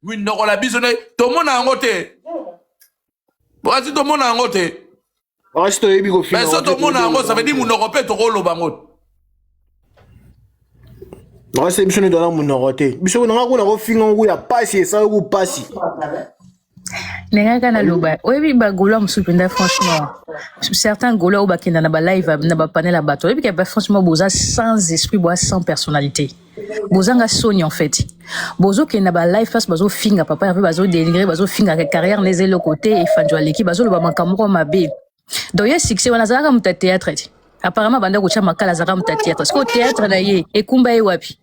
Minoko na biso nde tomona yango te. Bokasi tomona yango te. Bokasi toyebi kofinga. Mais so tomona yango, ça veut dire munoko mpe tokoloba yango. Bokasi biso nde tona munoko te. Biso nanga kuna kofinga ngo ya pasi esala ku pasi. Ndenge kaka naloba, oyebi bagaulois mosusu mpenza, franchement, certains gaulois oyo bakenda na balive na bapanel ya bato, oyebi ke franchement boza sans esprit, boza sans personnalité, bozanga soni. En fait, bozokende na balive place bazofinga papa Herve, bazodénigrer, bazofinga carrière na eza eloko te, efanjo aleki, bazoloba makambo moko mabe. Donc ye succès wana, azalaka moto ya théâtre te. Apparemment banda kotya makala, azalaka moto ya théâtre. Sikoyo théâtre na ye ekumba ye wapi?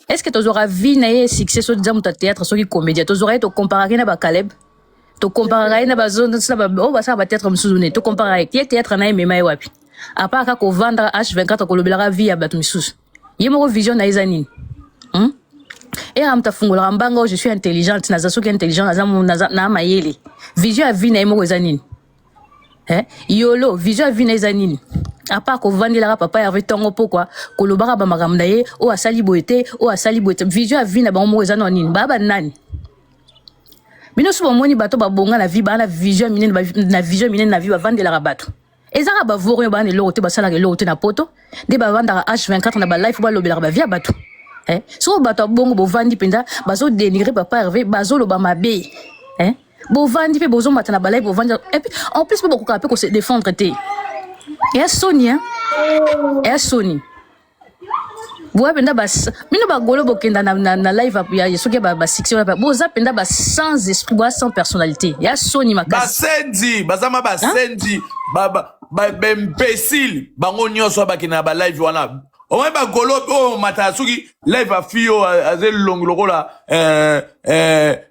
Est ce que tozwaka vie na ye succès soki eza moto ya théâtre, soki comédien? Tozwaka ye, tocomparaka ye na bacaleb, tocomparaka ye na oyo basala bathéâtre mosusu ne. Tocomparaka ye, ye théâtre na ye emema ye wapi, à part kaka kovandaka H24 kolobelaka vie ya bato misusu? Ye moko vision na ye eza nini, Era moto afungolaka mbanga oyo: "Je suis intelligente, naza soki intelligent, naza na mayele." Vision ya vie na ye moko eza nini, eh? Yolo, vision ya vie na eza nini, à part kovandelaka papa Herve ntongo pokwa, kolobaka bamakambo na ye oyo asali boye te, oyo asali boye te? Vision ya vie na bango moko eza na nini? Baa banani bino? So bomoni bato babonga na vie, baa na vision minene, na vision minene na vie, bavandelaka bato. Ezaka bavoro oyo baa na eloko te, basalaka eloko te na poto, nde bavandaka H24 na balive, balobelaka bavie ya bato, eh? Soko bato ya bongo bovandi mpenza, bazodénigrer papa Herve, bazoloba mabe, eh? Bovandi mpe bozomata na balive, bovandi, et puis en plus mpe bokokaka mpe kose défendre te. Eya soni, hein? Eya soni. Boya mpenza bas bino bagolo bokenda na live ya soki ya basuccès wana, boza mpenza ba sans esprit, boya sans personnalité. Ya soni makasi. Basenzi, baza ma basenzi, baimbécile bango nyonso bakende na balive wana. Omoi bagolo oyo matala soki live afi oyo aza elongi lokola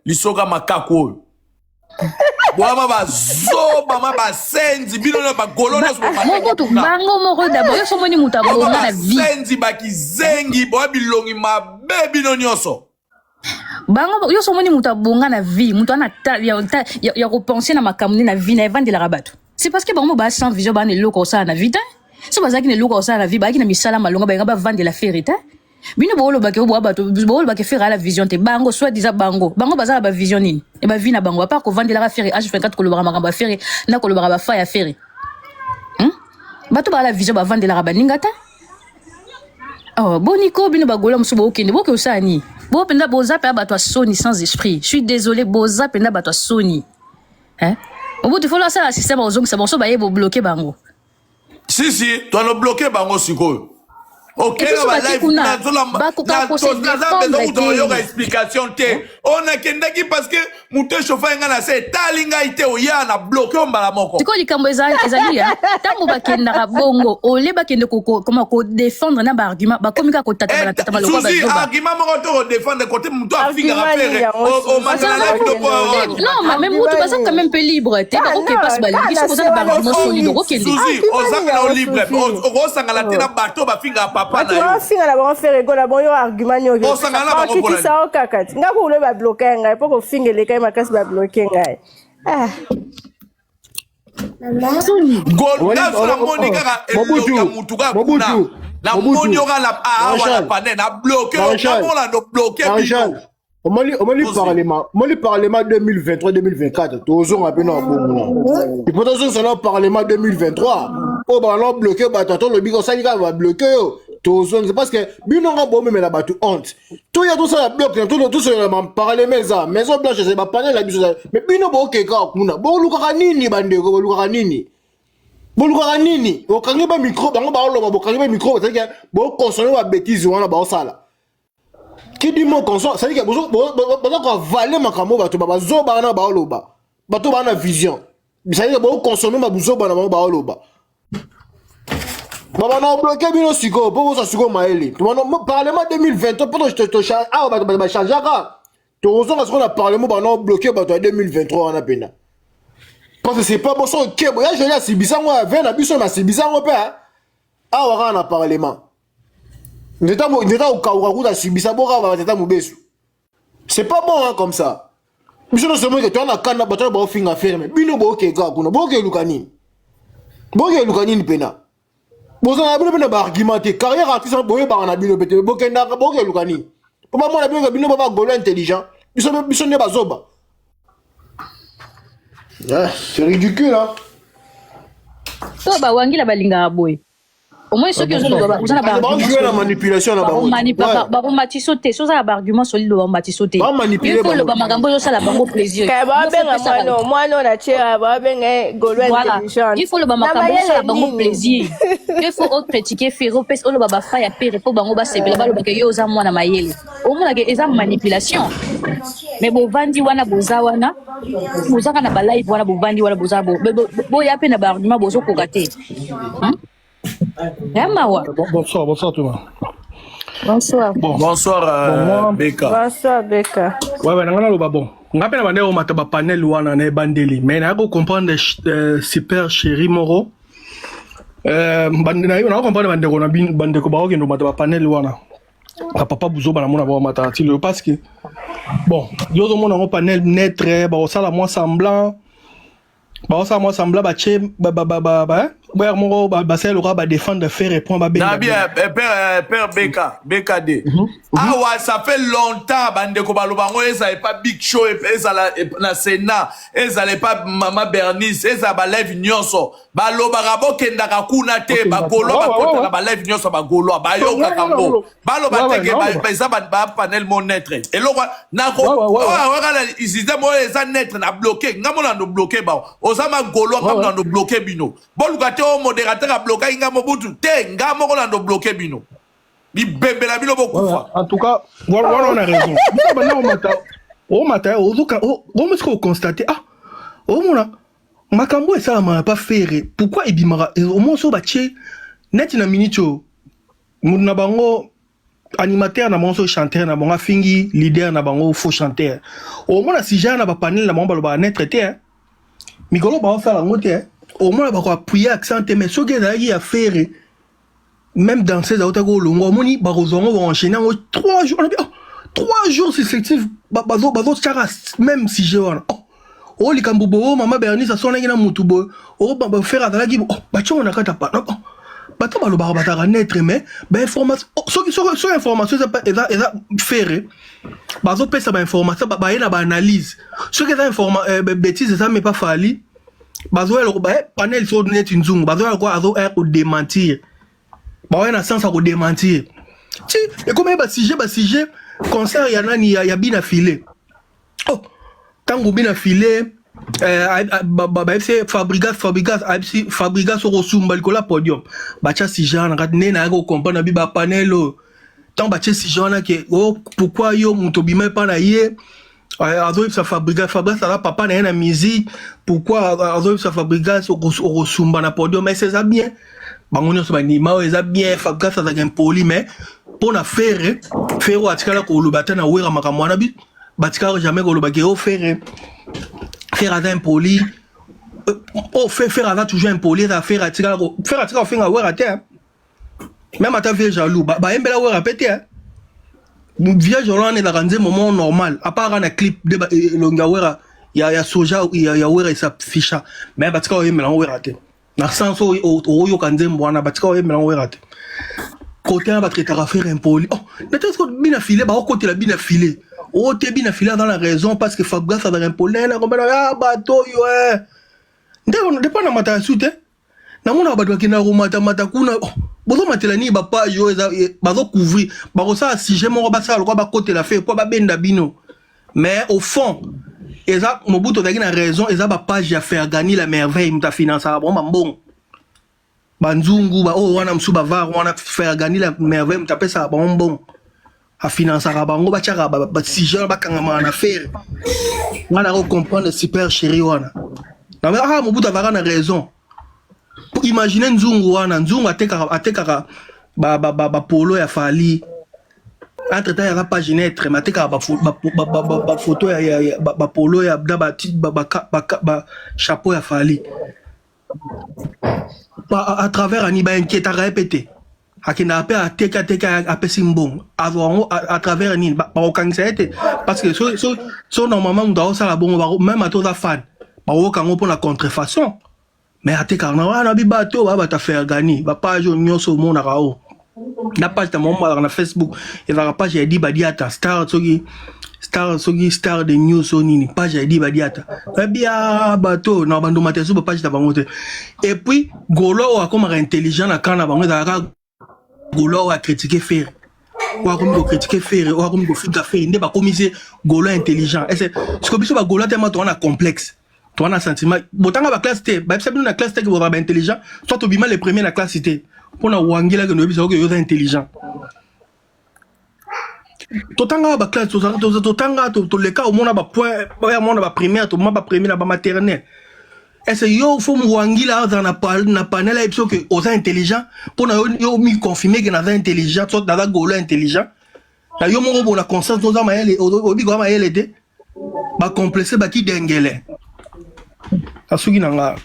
lisoka makaku oyo. Bwama bazoba ma basenzi bino na bagolo nyonso. Mobutu bango moko d'abord, yo so omoni moto abonga na vie. Basenzi, bakizengi, boya bilongi mabe bino nyonso. Bango yo so omoni moto abonga na vie, moto ana ta ya kopenser na makambo nde na vie na evandelaka bato, c'est parce que bango mo baa sans vision, baa na eloko kosala na vie te. So bazalaki na eloko kosala na vie, bazalaki na misala malonga, balinga bavandela Ferre te. Bino boolobaki oyo boya bato boolobaki Ferre ala vision te. Bango soit disant bango baza na bavision nini e bavie na bango, à part kovandelaka Ferre H24, kolobaka makambo ya Ferre na kolobaka bafa ya Ferre, Bato baa la vision bavandelaka baninga te. Oh, boniko bino bagola mosusu bookende boke osala nini? Bo mpenza boza mpenza bato ya soni, sans esprit. Je suis désolé, boza mpenza bato ya soni, hein? Obutu folo asala système ozongisa bango so baye bobloquer bango. Si si, toano bloquer bango sikoyo. Okenda balive naza besoin oyoka explication te. Oyo nakendaki parce que moto echauffe ngai na se etali ngai te. Oya na bloquer o mbala moko. Sikoyo likambo ezali ya ntango bakendaka bongo, ole bakende koma kodéfendre na baargument, bakomi kaka kotatabana tatama lokola bazoba. Argument moko to kodéfendre kote moto afingaka Ferre omatala na vidéo. Non, mais mutu baza quand même mpe libre te, bakoke mpasi balingi. Soki oza na baargument solide, okokende. Suzi, oza na libre, okosangana te na bato bafingaka papa na yo. Bafinga na bango Ferre Gola, bon, yo argument nini? Osangana na bango? Okitisa o kaka ti nga kulo babloquer ngai mpo kofinga elekai makasi, babloquer ngai, ah. Ngaso namoni kaka elongi ya mutu kaka kuna, namoni yo kaka awa na pane, na bloquer, namona no bloquer bino. Omoni parlement 2023 2024, tozonga mpe na bongo. Ipo tozongisa na parlement 2023 oyo bana bloquer bato, ata olobi osali kaka, babloquer yo. Tozongisa parce que bino nga bomemela bato honte. Toya tosala bloc na tosolela parlement, eza Maison Blanche, ezali bapanel na biso. Mais bino bokeka kuna, bolukaka nini? Bandeko, bolukaka nini? Bolukaka nini? Bokangi bamicro, bango baoloba, bokangi bamicro, bazalaki boconsommer babêtises wana baosala. Qui dit mot consent, c'est-à-dire que baza koavaler makambo bato bazoba wana baoloba. Bato baa na vision, c'est-à-dire boconsommer babuzoba na bango baoloba. Babana obloquer bino sikoyo mpo bozwa sikoyo mayele. Parlement 2023, mpo awa bato bachangeaka, tozonga sikoyo na parlement bana obloquer bato ya 2023 wana mpena, parce que c'est pas bon. So okebo ya joli asibisango ya ve na biso, nasibisango mpe awa kaka na parlement. Nzeta kokauka kuta asibisa boka batata mobesu. C'est pas bon, hein, comme ça biso nyonso moke toya na kanda. Bato wana baofinga Ferre, bino bookeka kuna, bokeluka nini? Bokeluka nini mpena? Bozala na bino mpe na baargument te. Carrière artiste boyebaka na bino mpe te. Bokendaka, bokeluka nini? Mpo bamona bino, bino ba bagolo intelligent. Biso biso nde bazoba. Ah, c'est ridicule hein. To ba wangila balingaka boye. Au moins soki ozoloba oza na ba argument na manipulation na bango. Bakomatisa te, soki oza na ba argument solide bakomatisa te. Ba manipuler bango. Loba makambo ezosala bango plaisir. Kaya babenga mwana mwana na chera babenga ye Gaulois intelligente. Il faut loba makambo ezosala bango plaisir. Il faut ocritiquer Ferre opesa oloba ba fa ya Ferre mpo bango basepela balobaka yo oza mwana mayele. Omonaka eza manipulation. Mais bovandi wana boza wana bozaka na ba live wana bovandi wana boza boya mpe na ba argument bozokoka te. Ya mawa. Bonsoir, bonsoir tout le monde. Bonsoir. Bon. Bonsoir, Bon, moi, Beka. Bonsoir Beka. Ouais, nanga naloba bon. Nga mpe na bande omata ba panel wana na ebandeli, mais naya kocomprendre super chéri moko. Na comprendre bandeko na bino, bandeko bakokende omata ba panel wana. Ba papa buzoba namona baomata ti lelo parce que bon, yo ozomona yango panel neutre, bakosala mwa semblant, bakosala mwa semblant batie boyaka moko basali lokola badéfendre Ferre point babenga. Nabi, père, père Beka, BKD. Awa, ça fait longtemps, bandeko baloba ngo ezala epa Big Show, ezala na Sénat, ezala epa Mama Bernice, ezala ba live nyonso. Balobaka bokendaka kuna te, bagaulois bakotaka ba live nyonso, bagaulois bayokaka ngo. Baloba te ke eza ba panel mo neutre. Eloko nako oyo na système oyo eza neutre na bloqué, nga mona no bloqué ba. Oza ma gaulois nga mona no bloqué bino. Boluka te o modérateur ablokaki nga Mobutu te, nga moko na ndo bloqué bino. Bibembela bino bokufa. En tout cas, wana on a raison. Biso banda omata, omata ozoka omosika oconstate, ah, omona makambo esalamaka pa Ferre, pourquoi ebimaka omoni so batie neti na minute oyo moto na bango, animateur na bango, so chanteur na bango afingi leader na bango faux chanteur, omona sujet na bapanel na bango balobaka neutre te. Mikolo baosala yango te, omona bakoappuyer accent te. Mais soki ezalaki ya Ferre, même danseuse autaki olongwa, omoni bakozwa yango, baenchaîne yango 3 jours, olobi oh, 3 jours successifs bazotiaka même sujet wana. Oh, o likambo boye, o mama Bernice aswanaki na mutu boye, o Ferre azalaki, oh, bationgo na kati ya pa, oh, bato balobaka bazalaka neutre, mais bainformation, soki information eza Ferre, bazopesa bainformation, baye na baanalyse. Soki eza bétise eza me pa Fally, bazoya loko panel so neti nzungu, bazoya loko azoya kodémentir, baoya na sens ya kodémentir ti ekomi basujet concert ya nani, ya bina file. Oh, ntango bina file bayebisi Fabregas, Fabregas ayebisi Fabregas okosumba likolo ya podium, batya sujet wana kati nde nayaki kocomprendre bi bapanel oyo. Ntango batie sujet wana ke o pourquoi yo moto obima epa na ye, azoyebisa Fabregas, Fabregas aza papa na ye na musique, pourquoi azoyebisa Fabregas okosumba na podium? Mais eza bien, bango nyonso bandima oyo eza bien. Fabregas azalaka impoli, mais mpo na Ferre, Ferre oyo atikala koloba ata na Wera makambo wana, batikala jamais koloba ke o Ferre, Ferre aza impoli. Oh, Ferre aza toujours impoli, eza Ferre atikala, Ferre atikala kofinga Wera te. Même ata vieux jaloux bayembela Wera mpe te. Vieux jaloux wana ezalaka nzembo moko normal, à part na clip nde elongi ya Wera ya soja ya Wera esafisha, mais batika oyembela yango Wera te na sens oyo oyoka nzembo wana, batika oyembela yango Wera te. Kote wana batraitaka Ferre impoli. Oh, nete bina file baokotela bina file oyo te, bina file aza na raison parce que Fabregas azalaka impoli na kombena ya bato oyo nde depa na mata ya su te. Namonaka bato bakendaka komatamata kuna. Oh, bozomatela nini bapage oyo eza bazocouvrir, bakosala sujet moko, basala lokwa bakotela fe po babenda bino, mais au fond eza Mobutu azalaki na raison. Eza bapage ya Fergani la merveille, moto afinansaka bango bambongo, banzungu ba oyo wana mosusu bavar wana. Fergani la merveille moto apesaka bango mbongo, afinansaka bango, batiaka basujet wana, bakangamaka na Ferre. Nga na kocomprendre super chéri wana, ah, Mobutu azalaka na raison. Imagine nzungu wana, nzungu atekaka bapolo ya Fally. Entre temps yaka page neutre, mais atekaka bafoto ya bapolo ya na bachapeau ya Fally à travers ani bainquiétaka ye mpe te. Akendaka mpe ateki, ateki, apesi mbongo, azwa yango à travers nini? Bakokangisa ye te parce que so normalement moto aosala bongo, même ata oza fan, bakoyoka yango mpona contrefaçon. Mais atekaka na wana bibato baya bato afergani bapage oyo nyonso omonaka oyo na page na bango balaka na Facebook, ezalaka page ya Edi Badiata Star, soki Star soki star de news so nini page ya Edi Badiata. Babia bato na bando mateso ba page na bango te. Et puis Golo oyo akomaka intelligent na camp na bango ezalaka Golo oyo acritiquer Ferre. Oyo akomi kocritiquer Ferre, oyo akomi kofinga Ferre nde bakomisi Golo intelligent. Ese siko biso ba Golo tellement toza na complexe. Toza na sentiment botanga ba classe te, bayebisa bino na classe te ke bozala ba intelligent, soit tobima le premier na classe te. Mpona wangela ke noyebisa oke yo oza intelligent. Totanga ba classe, totanga, toleka, omona ba point oyo amona ba primaire, tomona ba premier na ba maternelle. Ese yo fo wangila azala na panel ayebi soki oza intelligent mpona yo, yo mi confirme ke naza intelligent, soit naza golo intelligent na yo moko bona conscience oza mayele, oyebi koza mayele te, bacomplexe bakidengele asuki na nga.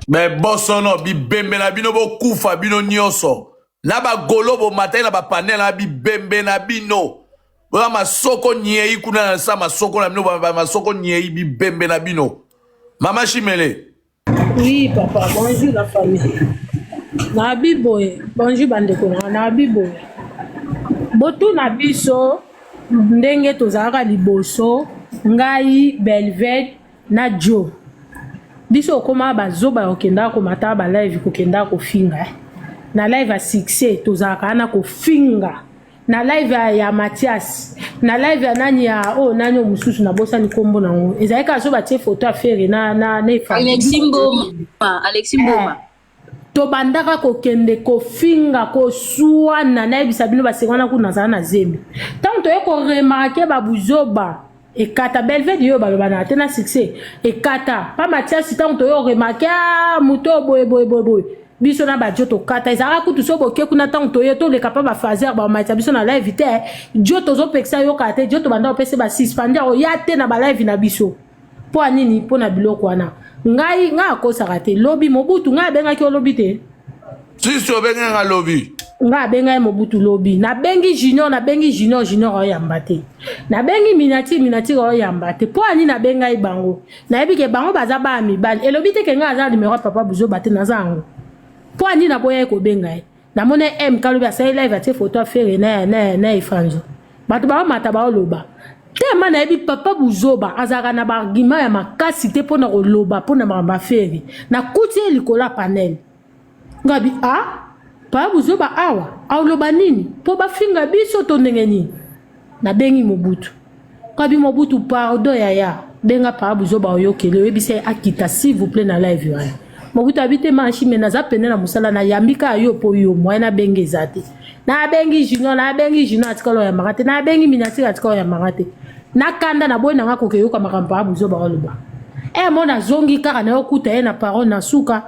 Me bosono bibembe na bino bokufa bino nyonso na bagolo bomataki na bapanel na bibembe na bino, boza masoko nyei kuna na sa masoko na bino, masoko nyei, bibembe na bino. Mama Chimele. Oui, papa, bonjour la famille. Nabi boye, bonjour bandeko na nga, nabi boye. Botuna biso ndenge tozalaka liboso, ngai, Belvet na Joe. Biso okoma bazoba ya kokendaka komata ba live, kokendaka kofinga. Eh. Na live ya succès tozalaka wana kofinga. Na live ya Mathias, na live ya nani, ya oyo nani oyo mosusu nabosani nkombo nango, ezalaki kaka so batie photo ya Ferre na Efandi. Alexis Mboma, Alexis Mboma. Tobandaka kokende kofinga, koswana. Nayebisa bino, basengo wana kuna nazala na zemi. Ntango toye koremarquer babuzoba ekata Belvede oyo baloba na te na succès ekata pa Matiasi, ntango toye koremarquer a moto oyo boye boye boye boye, biso na badio tokata. Ezalaka kutu so boke kuna, ntango toye toleka mpa bafaser, bamatisa biso na live te. Dio tozopekisa yoka te, dio tobanda kopesa basuspendre oya te na balive na biso. Mpo ya nini? Mpo na biloko wana. Ngai akosaka te. Lobi Mobutu, ngai abengaki olobi te. Sisi obenganga lobi. Ngai abengai Mobutu lobi. Nabengi Junior, nabengi Junior, Junior aoyamba te. Nabengi Minati, Minati aoyamba te. Mpo ani nabengai bango? Nayebi ke bango baza baya mibali. Elobi te ke ngai aza numero ya papa Buzoba te, naza yango. Mpo ani naboyai kobenga ye? Namoni m kalobi asali live, atie photo ya Ferre na Efanzo, bato baomata baoloba tema. Nayebi papa Buzoba azalaka na baargument ya makasi te mpona koloba mpona makambo ya Ferre. Nakuti ye likolo ya panel, ngabi a papa Buzoba awa aoloba nini mpo bafinga biso to ndenge nini? Nabengi Mobutu, ngabi: "Mobutu, pardon yaya, benga papa Buzoba, oyokeli, oyebisa ye akita s'il vous plaît na live wana." Mobutu abi te manshi me naza pene na mosala, nayambi kaka yo mpo yo moye nabengi eza te. Nabengi Junior, nabengi Junior, atikala oyambaka te. Nabengi Minatika, atikala oyambaka te. Nakanda, naboyi nanga koke yoka makambo ya Buzoba oloba. E mo nazongi kaka nayokuta ye na parole na suka.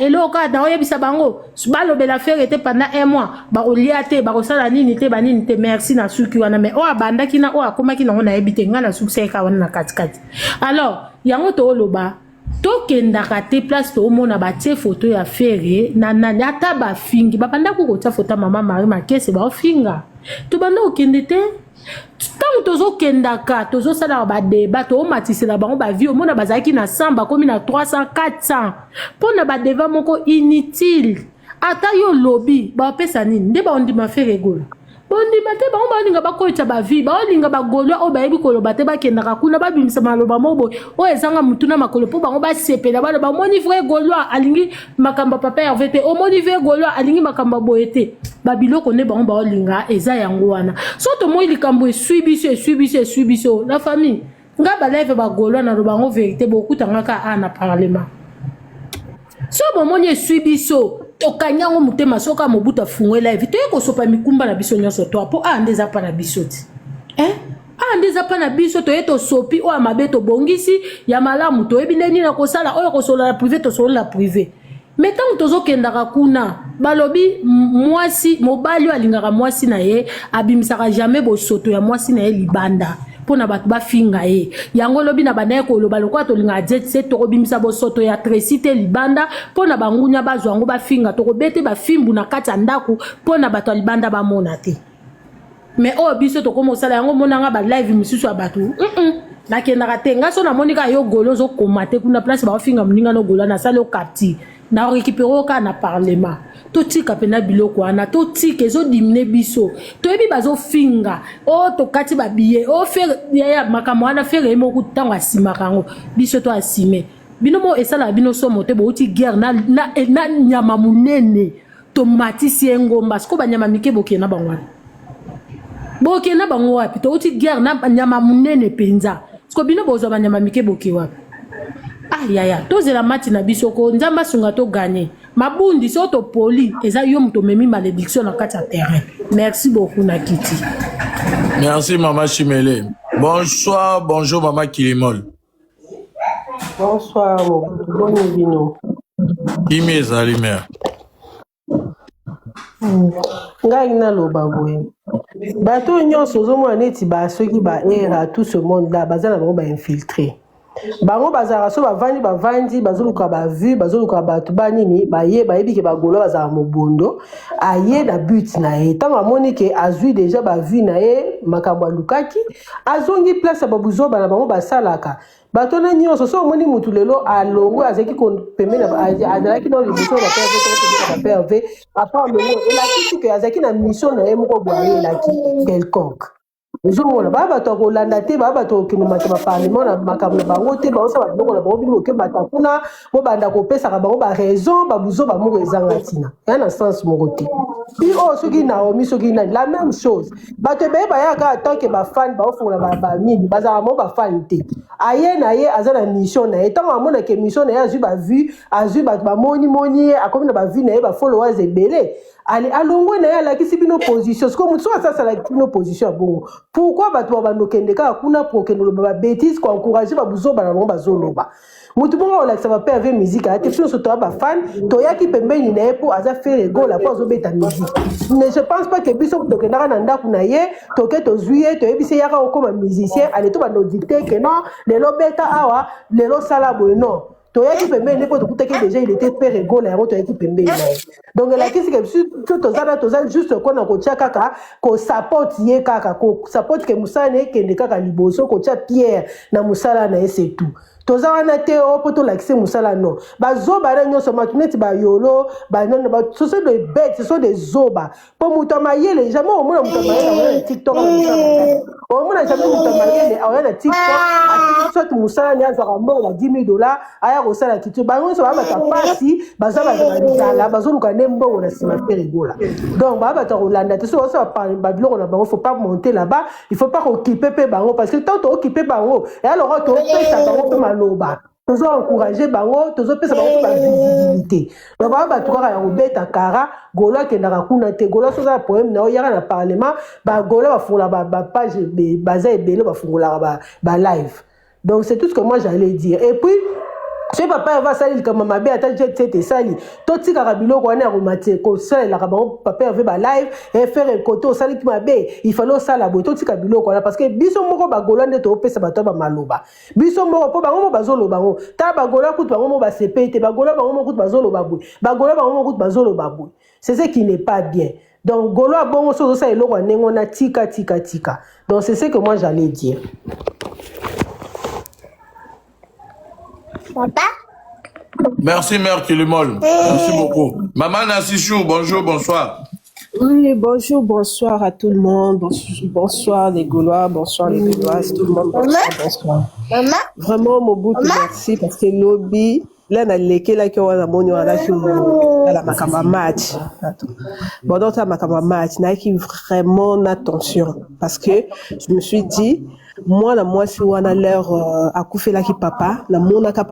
Eloko kaka naoyebisa bango, balobela Ferre te pendant un mois, bakolia te, bakosala nini te, banini te. Merci, na suki wana. Mais oyo abandaki na oyo akomaki nango nayebi te. Ngai nasukisa ye kaka wana na katikati. Alors yango tooloba, tokendaka te place toomona batie photo ya Ferre na nani, ata bafingi. Babandaki kotia photo ya mama Marie Makese, baofinga. Tobanda kokende te. Ntango tozokendaka, tozosalaka badébat, toomatisela bango bavues. Omona bazalaki na 100, bakomi na 300, 400, mpo na badébat moko inutile. Ata yo lobi bapesa nini nde baondima Ferre Gola? Bondima te. Bango baolinga bakoyisa bavues, baolinga bagaulois oyo bayebi koloba te, bakendaka kuna babimisa maloba moko boye oyo ezanga mutu na makolo, mpo bango basepela, baloba: "Omoni vrai gaulois alingi makambo ya papa Herve te, omoni vrai gaulois alingi makambo ya boye te." Babiloko nde bango baolinga eza yango wana. So tomoi likambo eswi biso, eswi biso, eswi biso la famille. Nga balive bagaulois, naloba yango vérité, bokutanga kaka a na parlement. So bomoni eswi biso, tokangi yango motema. Soki Mobutu afungwe live, toye kosopa mikumba na biso nyonso to mpo awa nde eza mpa na biso ti, eh? Awa nde eza mpa na biso. Toye tosopi oyo ya mabe, tobongisi ya malamu, toyebi nde nini na kosala. Oyo kosolola privé, tosolola privé. Mais ntango tozokendaka kuna, balobi mwasi, mobali oyo alingaka mwasi na ye abimisaka jamais bosoto ya mwasi na ye libanda mpo na bato bafinga ye. Yango lobi na banda ye koloba lokola tolingaka jet set, tokobimisa bosoto ya Tresi te libanda mpo na bangunya bazwa yango bafinga. Tokobete bafimbu na kati ya ndako mpo na bato ya libanda bamona te. Mais oyo biso tokóma kosala yango, omonanga balive mosusu ya bato, Nakendaka te. Ngai so namoni kaka yo golo ozokoma te kuna place baofinga moninga no golo, nasali yo capture. Na récupérer oyo kaka na parlement. Totika mpena biloko wana, totika ezodimine biso. Toyebi bazofinga, o oh, tokati babiye, o oh, fere yaya makambo wana fere ye moko ntango asimaka yango, biso to asime. Bino mo esalaka bino somo te, bouti guerre na, na, na nyama monene tomatisi ye ngomba, sikoyo banyama mike bokende na bango wapi? Bokende na bango wapi? Touti guerre na nyama monene mpenza, sikoyo bino bozwa banyama mike boke wapi? Ah yaya, tozela match na biso ko, Nzambe asunga to gagner. Mabundi soki topoli eza yo moto omemi malédiction na kati ya terrain. Merci beaucoup na kiti. Merci maman Chimele. Bonsoir, bonjour maman Kilimol. Bonsoir, Mobutu. Boni bino. Kimi ezali mère. Ngai naloba boye. Bato oyo nyonso ozomona neti ba soki ba era tout ce monde là baza na bango ba infiltré. Bango bazalaka so bavandi bavandi bazoluka ba vue bazoluka bato ba nini baye bayebi ke ba golois bazalaka mobondo aye na but na ye ntango amoni ke azwi deja ba vue na ye makambo alukaki azongi place ya babuzoba na bango basalaka bato wana nyonso so omoni mutu lelo alongwe azalaki pembeni azalaki na liboso na PRV na PRV après alongwe elakisi ke azalaki na mission na ye moko boye ayelaki quelconque ozomona baa bato ya kolanda te baa bato ya kokende mata baparlement na makambo na bango te baosala biloko na bango bino bokemata kuna bobanda kopesaka bango baraison babuzoba moko ezanga ntina ya na sens moko te ti oyo soki naomi soki nani la même chose bato ebele bayaka en tant que bafan baofongola banini bazalaka mo bafan te aye na ye aza na mission na ye ntango amonaka mission na ye azwi bavue azwi bato bamonimoni ye akomi na bavue na ye bafollowers ebele ale alongwe na ye alakisi bino position sikoyo moto soki asasi alakisi bino position ya bongo pourkui bato babanda okende kaka kuna po okende oloba babétise koencourage babuzoba na bango bazoloba Mutu moko akolakisa ba PAV musique aya te biso nyonso toya ba fan toyaki pembeni na ye mpo aza Ferre Gola mpo azobeta musique mais je pense pas que biso tokendaka na ndako na ye toke tozwi ye toyebisi ye yaka okoma musicien ale tobanda odicte ke non lelo beta awa lelo sala boye non toyaki pembeni nde mpo tokutaki déjà il était Ferre Gola yango toyaki pembeni na ye donc elakisi ke biso toza na toza juste kona kotia kaka kosapoti ye kaka kosapoti ke mosala na ye ekende kaka liboso kotia pierre na mosala na ye c'est tout toza wana te o mpo tolakise mosala no bazoba na nyonso bato neti bayolo banani ce sont des bêtes ce sont des zoba mpo moto ya mayele jamais omona moto ya mayele aoya na tiktok na mosala omona jamais moto ya mayele aoya na tiktok atiki soit mosala ne azwaka mbongo na 10 000 dollars aya kosala kitio bango nyonso baa bato ya mpasi baza bato na nzala bazoluka nde mbongo na nsima mpe regola donc baa bato ya kolanda te soki osala babiloko na bango faut pas monter là-bas il faut pas kokipe mpe bango parce que tant tookipe bango eya lokola topesa bango mpe maloba tozo encourage bango tozopesa bango mpe bavisibilité donc bango bato kaka ya kobeta kara golo akendaka kuna te golo soki oza na problème na yo yaka na parlement bagolo bafungola bapage baza ebele bafungolaka balive Donc c'est tout ce que moi j'allais dire. Et puis soki papa Herve asali likambo mabe ata jet set esali totikaka biloko wana ya komatie kosalelaka bango papa Herve ba live e faire kote osaliki mabe il fallait osala boye totika biloko wana parce que biso moko bagolois nde topesa bato ya bamaloba biso moko mpo bango moko bazoloba yango tala bagolois kutu bango moko basepeli te bagolois bango moko kutu bazoloba boye bagolois bango moko kutu bazoloba boye c'est ce qui n'est pas bien donc golois bongo soki ozosala eloko ya ndenge wana tika tika tika donc c'est ce que moi j'allais dire Papa Merci Mère Kilimol. Merci beaucoup. Maman Nassichou, bonjour, bonsoir. Oui, bonjour, bonsoir à tout le monde. Bonsoir les Gaulois, bonsoir les Gauloises, tout le monde, bonsoir, bonsoir. Maman Vraiment, Mobutu, merci parce que lobby, là, nalekelaki wana namoni wana kotala makambo ya match. Bon, donc, makambo ya match, nayaki vraiment na tension parce que je me suis dit, mwana mwasi wana leur euh, akufelaki papa, namonaka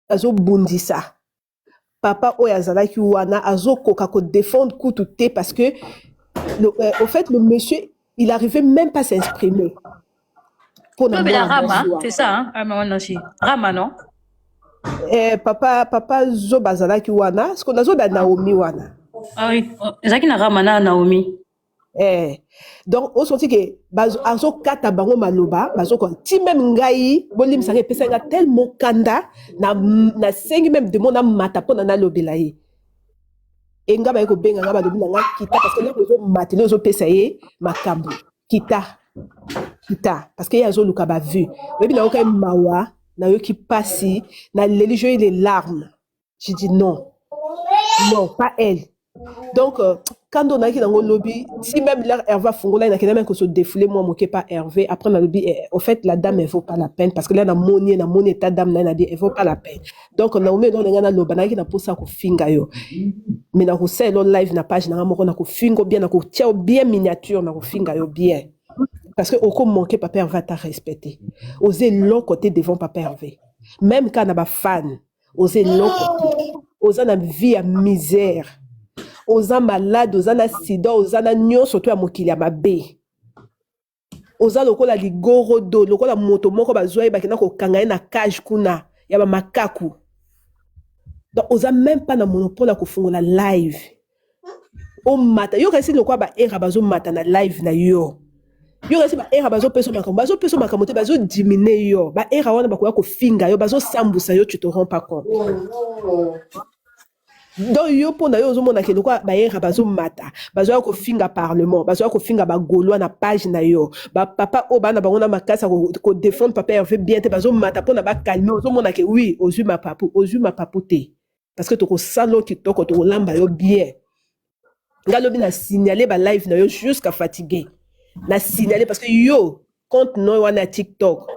azobundisa papa oyo azalaki wana azokoka ko défendre kutu te parce que le, euh, au fait le monsieur il arrivait même pas à s'exprimer mpona mwana Rama c'est ça hein ah, maman Nancy Rama non eh, papa papa zoba azalaki wana siko nazoba Naomi wana ah oui ezalaki na Rama na Naomi Eh, donc osenti ke azokata bango maloba bazokoka ti meme ngai bolimbisa ngai epesaki nga tellement kanda nasengi meme demande amata mpona nalobela ye. E nga baye kobenga nga, balobi na nga kita, parce que eloko ezomatela, ozopesa ye makambo. Kita, kita, parce que ye azoluka bavue. Oyebi, nayoka ye mawa, nayoki pasi, naleli, j'ai eu les larmes. J'ai dit non, non, pas elle. Donc quand on a nango lobi, si même là Hervé afungola, nakenda même se défouler moi moke pas Hervé. Après nalobi eh, au fait la dame, elle vaut pas la peine, parce que là na moni état dame na dit elle vaut pas la peine. Donc Naomi, non, nga naloba, nayaki na posa kofinga yo, mais na kosala live na page nanga moko, na kofinga bien, na kotia bien miniature, na kofinga yo bien, parce que oko manquer papa Hervé ta respecter. Oza eloko te devant papa Hervé, même quand na bafan, oza eloko te. Oza na vie ya misère, oza malade, oza na sida, oza na nyonso to ya mokili ya mabe. Oza lokola ligorodo, lokola moto moko bazwa ye, bakenda kokanga ye na cage kuna ya bamakaku. Donc oza même pas na monopole ya kofungola live omata. Yo kasi lokola baera bazomata na live na yo, yo kasi baera bazopesa makambo, bazopesa makambo te, bazodiminuer yo. Baera wana bakoya kofinga yo, bazosambusa yo, tu te rends pas compte. Donc yo, mpo na yo, ozomona ke lokola bayera bazomata, bazoya kofinga parlement, bazoya kofinga bagaulois na page na yo, bapapa oyo bana bango na makasi ya kodéfendre papa Hervé bien te, bazomata mpona bacalmer. Ozomona ke oui, ozwi mapapu, ozwi mapapu te, parce que tokosala yo kitoko, tokolamba yo bien. Nga lobi na signale balive na yo jusqu'à fatigué, na signale, parce que yo compte no wana ya TikTok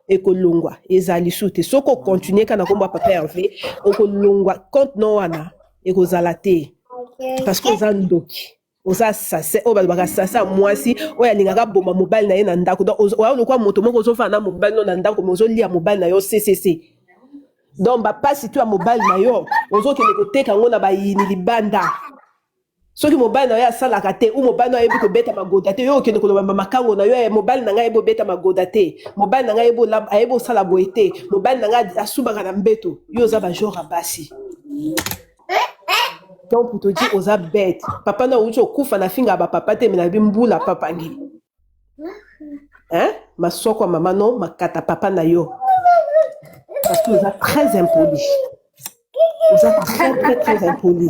ekolongwa, ezali su te. Soki ocontinuer kaka na nkombo ya papa Hervé, okolongwa compte no wana, ekozala te, parce que oza ndoki, oza assassin. Oyo balobaka sasa ya mwasi oyo alingaka boma mobali na ye na ndako. Donc oya lokwa moto moko ozofanda na mobali no na ndako, me ozolia mobali na yo ccc. Donc bapasi to ya mobali na yo, ozokende koteka yango na bayini libanda. Soki mobali na yo asalaka te, u mobali na yo ayebi kobeta magoda te, yo okende koloba makango na yo: "Eh, mobali na ngai ayebi obeta magoda te, mobali na ngai ayebi osala boye te, mobali na ngai asubaka na mbeto." Yo oza bagenre ya basi. Donc pour te dire, oza bête. Papa na outi okufa, na finga bapapa te, me nayebi mbula papangi, hein? Masoko ya mama no makata papa na yo, parce que oza très impoli, oza très très très impoli,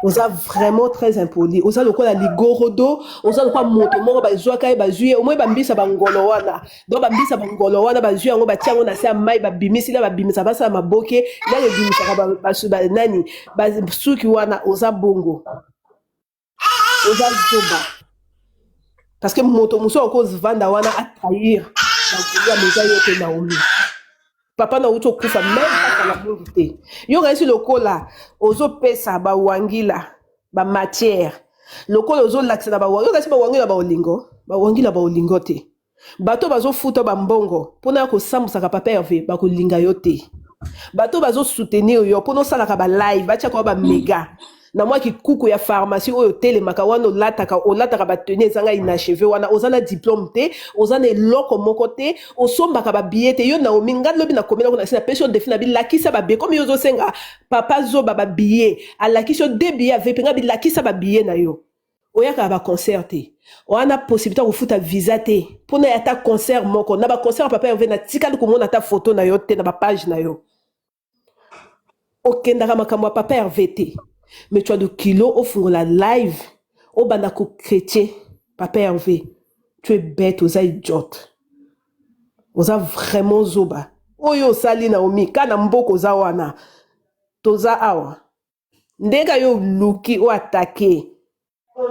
oza vraiment très impoli. Oza lokola ligorodo, oza lokola moto moko bazwaka ye, bazwi ye omoi bambisa bangolo wana. Donc bambisa bangolo wana, bazwi yango, batia yango na se ya mai, babimisi la, babimisa, basala maboke ndenge ebimisaka nani basuki wana. Oza bongo, oza zoba, parce que moto mosusu akozvanda wana atrahir bakolia meza yo te. Naomi, papa na outi okufa même kaka na mingi te. Yo kayisi lokola ozopesa bawangila bamatière, lokola ozolakisa na bawangila. Yo kasi bawangila baolingo, bawangila baolingo te. Bato bazofuta bambongo mpona ya kosambusaka papa Herve bakolinga yo te. Bato bazosoutenir yo mpona osalaka balive, batiaka wa bamega na mwa kikuku ya pharmacie oyo otelemaka wana, olataka bateni ezanga inachevé wana. Oza na diplôme te, oza na eloko moko te, osombaka babillet te. Yo Naomi, ngai lobi nakomelako na se, napesi yo défi na bilakisa babillet. Komi yo ozosenga papa zoba babillet, alakisi yo de billet avp. Ngai bilakisa babillet na yo. Oyakaka baconcert te, wana possibilité ya kofuta visa te mpona ya ata concert moko. Na baconcert ya papa Herve, natikali komona ata photo na yo te na bapage na yo. Okendaka makambo ya papa Herve te, mais tu as de kilo ofungola live, obanda kochrétien papa Herve. Tu es bête, oza idiote, oza vraiment zoba. Oyo osali, Naomi, ka na mboka oza wana, toza awa ndenge yo oluki oattaquer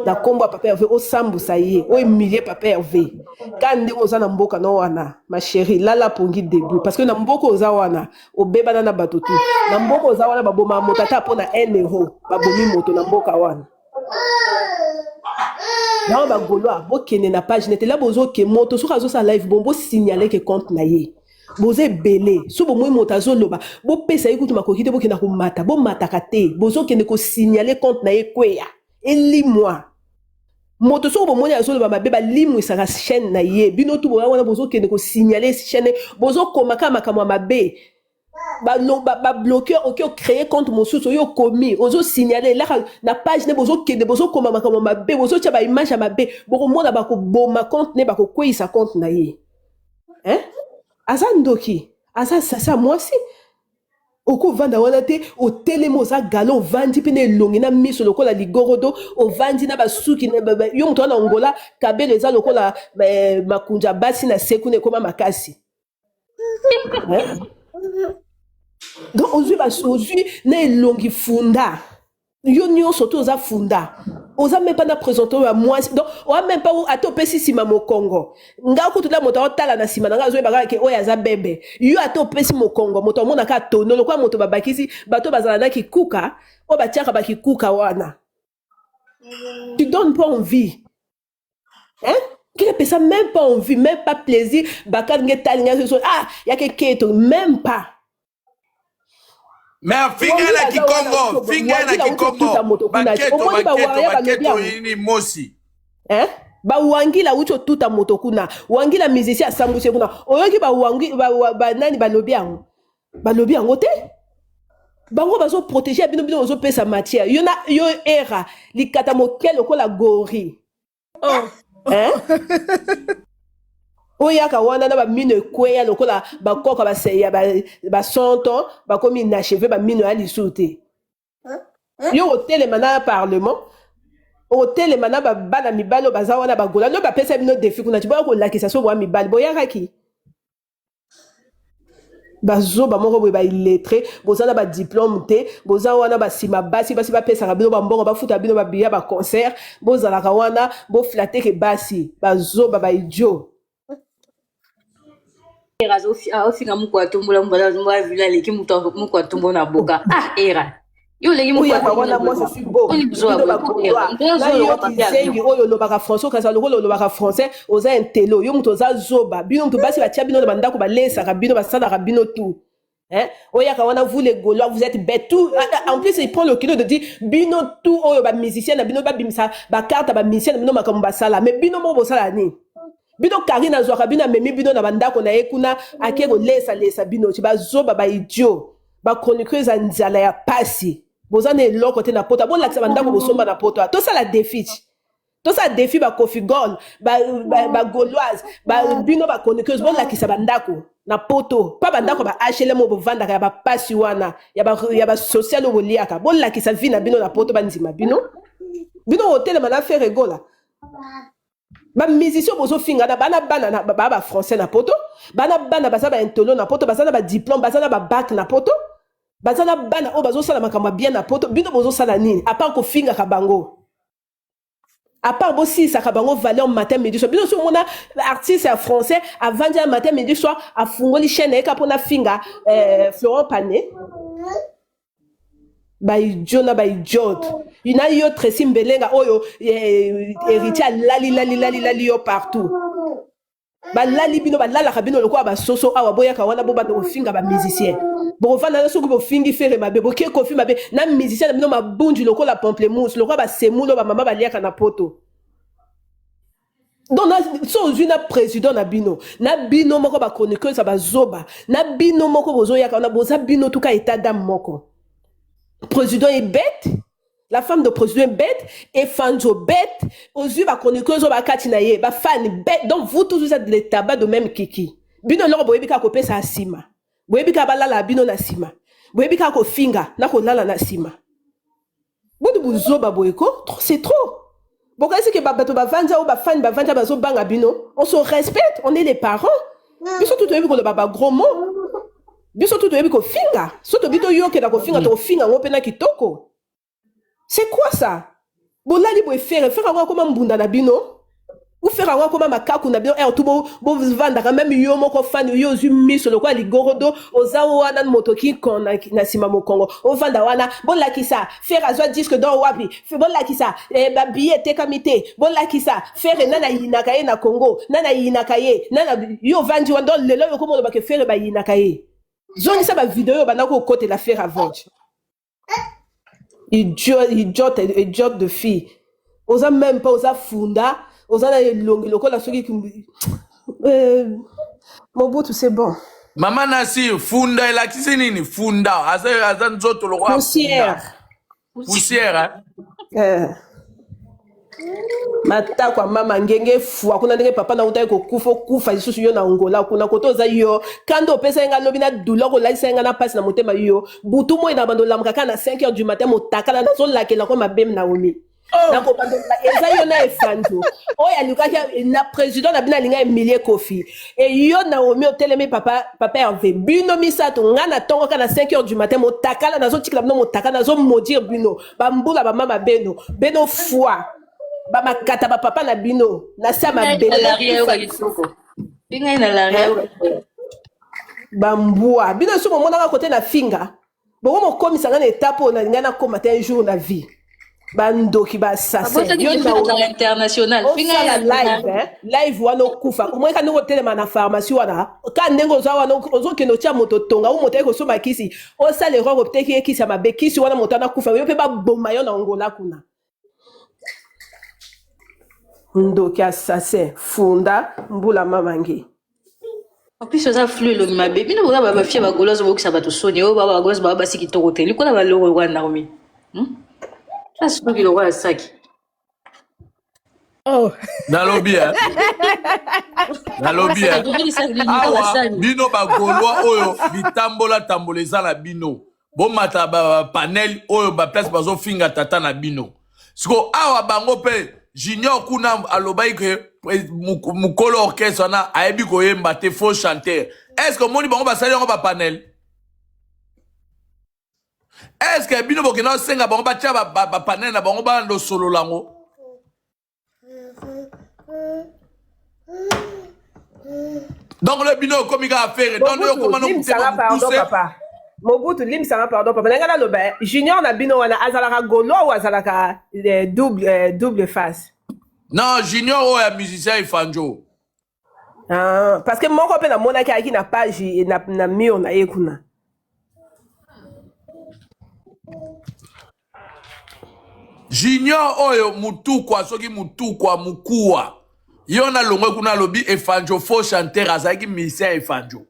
na nkombo ya papa Herve, osambusa ye, ohumilie papa Herve. Ka ndenge oza na mboka no wana, ma chérie, lala pongi debout, parce que na mboka oza wana, obebana na bato tu. Na mboka oza wana, babomaka moto ata mpo na 1 euro, babomi moto na mboka wana. Yango bagaulois, bokende na page nete la, bozoke moto soki azosala live bon, bosignale ke compte na ye. Boza ebele, so bomoi moto azoloba, bopesa ye kutu makoki te. Bokenda komata, bomataka te, bozokende kosignale compte na ye kweya, elimwa. Moto soki bomoni azoloba mabe, balimwisaka chaîne na ye. Bino tu boya wana, bozokende kosignale chaîne, bozokoma kaka makambo ya mabe, babloquer. Oki ocréer compte mosusu, oyo okomi ozosignale elaka na page ne, bozokende bozokoma makambo mabe, bozotia baimage ya mabe. Bokomona bakoboma compte ne, bakokweyisa compte na ye, hein? Aza ndoki, aza sasa mwasi. Okovanda wana te, otelemi oza gala, ovandi mpe na elongi na miso lokola ligorodo, ovandi na basuki yo moto wana Angola kabelo eza lokola eh, makunza basi na se kuna ekoma makasi eh? Donc ozwi ozwi na elongi funda yo nyonso to oza funda, oza même pas na présente oyo ya mwasi. Donc oa même pas ata opesi nsima mokongo. Nga kutu la moto aotala na nsima na nga, azoyeba kaka ke oyo aza bebe. Yo ata opesi mokongo, moto amonaka atono lokola moto babakisi bato bazala na kikuka oyo batiaka bakikuka wana. Tu donnes pas envie, hein? Qui ne ça même pas envie, même pas plaisir. Bakal nge tali nga so ah yake keto même pas. Mais finga na kikongo, finga na kikongo, baketo baketo baketo ini mosi. Hein? Bawangila wuti otuta moto kuna, wangila musicien asambusi kuna, oyoki bawangi banani balobi yango, balobi yango te. Bango bazoprotéger bino, bino bozopesa matière. Yo na yo era likata moke lokola gori. Oh. Hein? Oyaka wana na bamino ekweya lokola bakoka ya ba 100 ans bakomi inachevé, bamino ya lisusu te. Yo otelema na parlement, otelema na bana mibali oyo baza wana bagola no bapesa bino défi kuna ti boya kolakisa so boya mibali boyakaki. Bazoba moko boye, baillettré, boza na badiplôme te, boza wana basima basi, basi bapesaka bino bambongo, bafuta bino babiya baconcert, bozalaka wana boflateke basi, bazoba, baidiot. Era azofinga moko atombola mbala azomba vila aleki moto moko atombo na boka. Ah, era yo oleki moko. Oyaka wana mwasi si bo bino bagaulois na yo kizengi oyo olobaka français, okasa lokola olobaka français, oza intello. Yo moto oza zoba. Bino moto basi batia bino na bandako, balesaka bino, basalaka bino tout. Hein? Oyaka wana, vous les Gaulois, vous êtes bêtes. Tout, en plus, il prend le kilo de dire, bino tout, oyo, ba musicien, na bino, ba bimisa, ba carte, ba musicien, na bino makambo basala. Mais bino mo bosala ni. Bino Karine azwaka bino, amemi bino na bandako na ye kuna, ake kolesa lesa bino, ti bazoba, ba idiot, ba chroniqueuse ya nzala ya pasi. Boza na eloko te na poto, bolakisa bandako bosomba na poto. Tosala défi ti. Tosala défi ba Koffi Gol, ba Gauloise, bino ba chroniqueuse, bolakisa bandako na poto, pa bandako ba HLM oyo bovandaka ya bapasi wana, ya basocial oyo boliaka. Bolakisa vie na bino na poto, bandima bino. Bino kotelema na Ferre Gola, bamusicien bozofinga na bana, bana na baa bafrançais na poto, bana, bana baza baintello na poto, baza na badiplôme, baza na babac na poto, baza na bana oyo bazosala makambo ya bien na poto. Bino bozosala nini à part kofingaka bango, à part bosilisaka bango valeur matin, midi, soir? Bino so omona artiste ya français avandi ya matin, midi, soir, afungoli chaîne ayeka mpona finga Florent Pane. Baidiot na baidiote na yo Tracy Mbelenga oyo héritier alali lali lali lali yo partout. Balali bino, balalaka bino lokola basoso awa. Boyaka wana bobanda kofinga bamusicien, bokovanda na soki bofingi Ferre mabe, bokie Koffi mabe na musicien na bino mabundu lokola pamplemousse, lokola basemoule oyo bamama baliaka na poto. Donc so ozwi na président na bino, na bino moko bachroniqueuse ya bazoba, na bino moko bozoyaka wana, boza bino tuka état d'âme moko. Président est bête, la femme de président est bête et Fanzo bête, ozwi bachroniqueuse oyo bakati na ye bafani bête. Donc vous tous, vous êtes les tabac de même kiki. Bino eloko boyebi kaka kopesa ya nsima, boyebi kaka balala bino na nsima, boyebi kaka kofinga na kolala na nsima. Butu buzoba boye ko, c'est trop. Bokanisi ke bato bavandi oyo bafani bavandi bazobanga bino? On se respecte, on est les parents. Biso tu toyebi koloba bagros mots, biso tu toyebi kofinga. So tobi toyokela kofinga, tokofinga yango mpe na kitoko. C'est quoi ça? Bolali boye, Ferre, Ferre yango akoma mbunda na bino, ufere yango akoma makaku na bino. Ere tu bovandaka même yo moko fani, yo ozwi miso lokola ligorodo, oza wana moto kikon na nsima mokongo, ovanda wana. Bolakisa Ferre azwa disque d'or wapi? Bolakisa babillet etekami te. Bolakisa Ferre nani ayinaka ye na Congo, nani ayinaka ye nana. Yo ovandi wana, donc lelo oyo okoma olobaka Ferre bayinaka ye. Zongisa bavideo oyo bandaki kokotela Ferre avant. Idiot, idiot, idiot de fille. Oza même pas, oza funda, oza na elongi lokola soki Mobutu. C'est bon. Mama Nasi, funda elakisi nini? Funda aza, aza nzoto lokola poussière. Poussière, hein? Eh. Matako ya mama ngenge fua kuna ndenge papa na utaki kokufa okufa lisusu yo na Angola kuna kote oza yo kanda opesa nga lobi na douleur olalisa nga na pasi na motema yo butu moi na bando olamuka kaka na 5 heures du matin motakala nazolakela ko mabe Naomi Oh. Nakobanda eza yo na efanzo oyo alukaki na président na bino alinga emilie kofi e yo naomi otelemi papa papa herve bino misato nga na ntongo kaka na 5 heures du matin motakala nazotikela bino motakala nazomaudire bino bambula bamama beno beno foi bamakata bapapa na bino na se ya mabele bambwa bino so bomonaka kote na finga Bongo mokomisa nga na etape oyo nalingai nakoma te un jour na vie. Bandoki ba assassin. Yo na international. Osala live hein? Live wana okufa. Omoni ka ndenge otelema na pharmacie wana. Ka ndenge oza wana ozokende otia moto tonga ou moto aye kosomba kisi. Osala erreur oteki ye kisi ya mabe. Kisi wana moto wana akufa. Yo pe baboma yo na Angola kuna. Ndoki assassin funda mbula mama nge. En plus oza flou elongi mabe bino boza ba bafia ba goloise bokisa bato soni oyo ba goloise ba basi kitoko te likola ba loko lokola Naomi hmm? Asuki lokola saki. Oh. Nalobi eh. Nalobi eh. Awa bino ba golois oyo bitambola tambola eza na bino. Bomata ba panel oyo ba place bazofinga tata na bino. Siko awa bango pe Junior kuna alobaki ke mukolo orchestre wana ayebi koyemba te faux chanteur. Est-ce que omoni bango basali yango ba panel? Est-ce que bino bokenda kosenga bango batia ba, ba, ba panel na bango balanda osolola yango? Donc le bino okomi kaka fere donc yo okoma no motema mokuse. Papa Mobutu limbisanga pardon papa ndenge naloba eh, junior na bino wana azalaka gaulois ou azalaka eh, double, eh, double face? Non, junior oyo ya musicien Efanjo. Ah, parce que moko mpe namonaki ayaki na page na, na mur na ye kuna. Junior oyo mutukwa soki mutukwa mukuwa ye wana longwe kuna alobi Efanjo faux chanteur azalaki musicien ya Efanjo.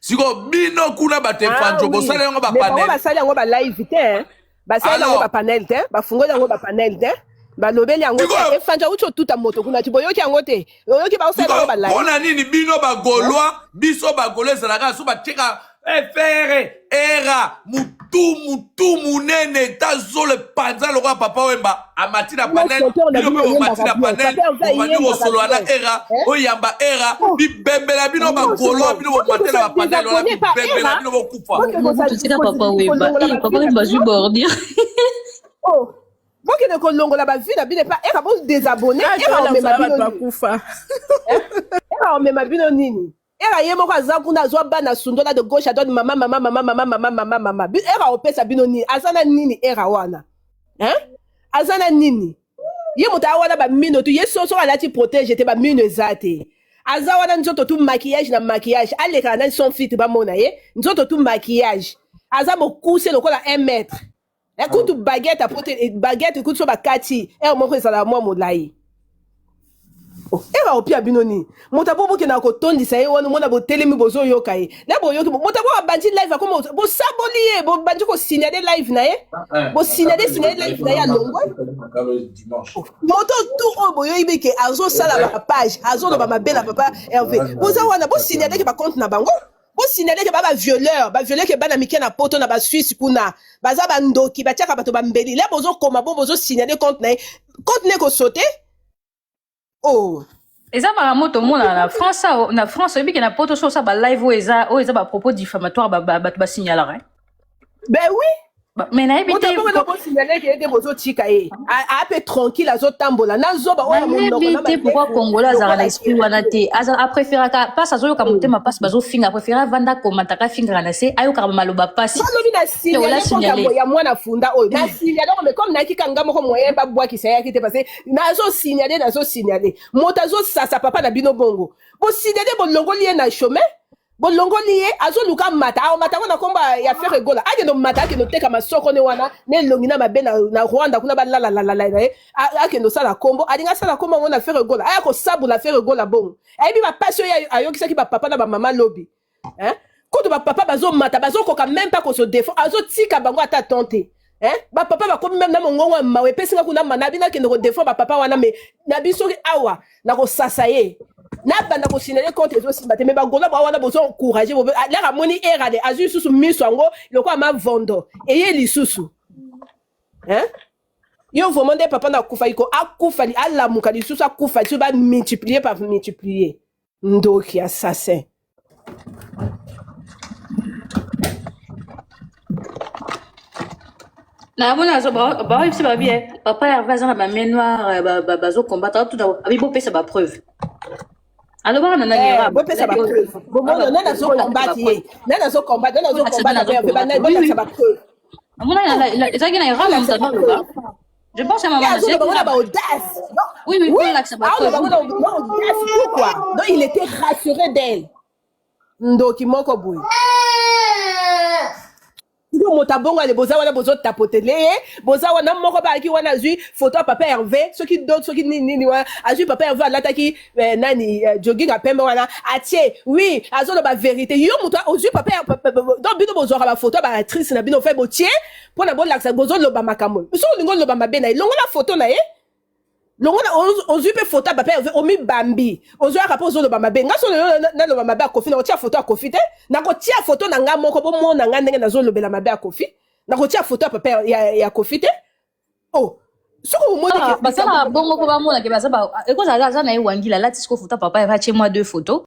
Sikoyo bino kuna bato Ah Efanjo oui. bosala yango ba Mais bango panel. basali yango ba live te hein. Basali yango Alors ba panel te, bafungoli yango ba panel te. Balobeli yango te. sikoyo Efanja uti otuta moto kuna ti boyoki yango te. Oyoki baosala bango sikoyo ba live. mpo na nini bino ba gaulois biso ba gaulois ezalaka so batieka efere era mutu mutu munene ta zolo epanza lokola papa wemba amati na panel bino mpe bomati na panel bobandi kosolola na era oyamba era bibembela bino ba gaulois bino bomate na ba panel wana bibembela bino bokufa. Mobutu tika papa wemba eh papa wemba azwi bordure. Oh bokende kolongola ba vie na bino epa era bo desabonner era omema bino nini era omema bino nini era ye moko aza kuna azwa bana sundola de gauche à droite mama mama mama mama mama mama mama era opesa bino nini aza na nini era wana hein aza na nini ye moto aya wana bamino tu ye soso alati protege te bamino eza te aza wana nzoto tu maquillage na maquillage alekaka nani sans filtre bamona ye nzoto tu maquillage aza mokuse lokola 1 mètre Eh, kutu baguette apote eh, baguette kutu so bakati heure moko ezalaka mwa molai Oh, era opia bino nini moto abo bokendaka kotondisa ye wana omona botelemi bozoyoka ye na boyoki moto abo abandi live akoma bosaboli ye bobandi kosignale live na ye bosignale signale live na ye alongwe moto tu oyo boyoyebi ke azosala bapage azoloba mabe na papa herve boza wana bosignale ke bacompte na bango Bo signaler que ba ba violeur, ba violeur que bana mike na poto na ba Suisse kuna. Baza ba ndoki, ba tiaka bato ba mbeli. Là bozo koma bo bozo signaler compte na ye. Compte ne ko sauter? Oh. Eza makambo tomonaka na France awa, na France oyebi ke na poto so osala ba live oyo eza oyo eza ba propos diffamatoire ba, ba, bato ba signalaka eh. Ben oui. Mais nayebi te moto abongo bosignale ke ye te bozotika ye ape tranquille azotambola na zoba oyo nayebi te pourquoi congolais azalaka na esprit wana te apréféraka mpasi azoyoka motema mpasi bazofinga apréféré avanda akomataka afingaka na se ayokaka maloba mpasi balobi na signale ya mwana funda oyo na signale yango mais comme nayaki ka nga moko moyen babwakisa yaki te parce nazosignale nazosignale moto azosasa papa na bino bongo bosignale bolongoli ye na chemin Bolongoli ye azoluka amata aomata yango na kombo ya Ferre Gola akende omata akende oteka masoko ne wana na elongi na mabe na, na Rwanda kuna balalalalala na ye akende osala kombo alingi asala kombo yango na Ferre Gola aya kosabula Ferre Gola bongo ayebi bapasi oyo ayokisaki bapapa na bamama lobi hein? Kutu bapapa bazomata bazokoka meme pas koso defo azotika bango ata ton te. Hein? Ba papa bakomi meme na mongongo ya mawa epesi nga kuna ma na bino akende kodefendre ba papa wana me na biso soki awa nakosasa ye nabanda kosinele compte ezosimba te me bagola bwa wana bozo encourage lere amoni erade azwi lisusu miso yango lokola mavondo eye lisusu hein? Yo vraiment nde papa na akufaki ko akufa alamuka lisusu akufa lisusu ba multiplier par multiplier ndoki assassin. Namoni azo bayebisi babi eh, papa Herve aza na ba main noire eh, bazo combattre tuna abi bopesa ba preuve alobaka na nani Eh, Rab bopesa ba preuve bomona nani azo combattre ye nani azo combattre nani azo combattre papa Herve banani bolakisa ba preuve. Amona ezalaki na Rab bolakisa moto ba azoloba preuve. Je pense à Ye maman azoloba ngo na ba audace. Oui, Oui, bolakisa ba aoloba preuve. ngo na audace pourquoi? Donc il était rassuré d'elle. Ndoki moko boye sikoyo moto abongo ale boza wana bozotapotele ye boza wana moko bayaki wana azwi foto ya papa Herve soki dot soki nini nini wana azwi papa Herve alataki eh, nani eh, jogging ya pembe wana atie oui azoloba vérité yo moto ozwi papa donc bino bozwaka bafoto ya baactrice na bino fe botie mpona bolakisa bozoloba makambo soki olingi oloba mabe na ye longola foto na ye longola ozwi mpe foto ya papa Herve omibambi ozwaka mpe ozoloba mabe nga so lelo naloba mabe ya Kofi nakotia foto ya Kofi te nakotia foto na nga moko bomona nga ndenge nazolobela mabe ya Kofi nakotia foto ya papa ya Kofi te oh soki omoni Basalaka bongo mpo bamonake baza ekozala aza na ye wangila alati siko foto ya papa Herve atie mwa deux photos.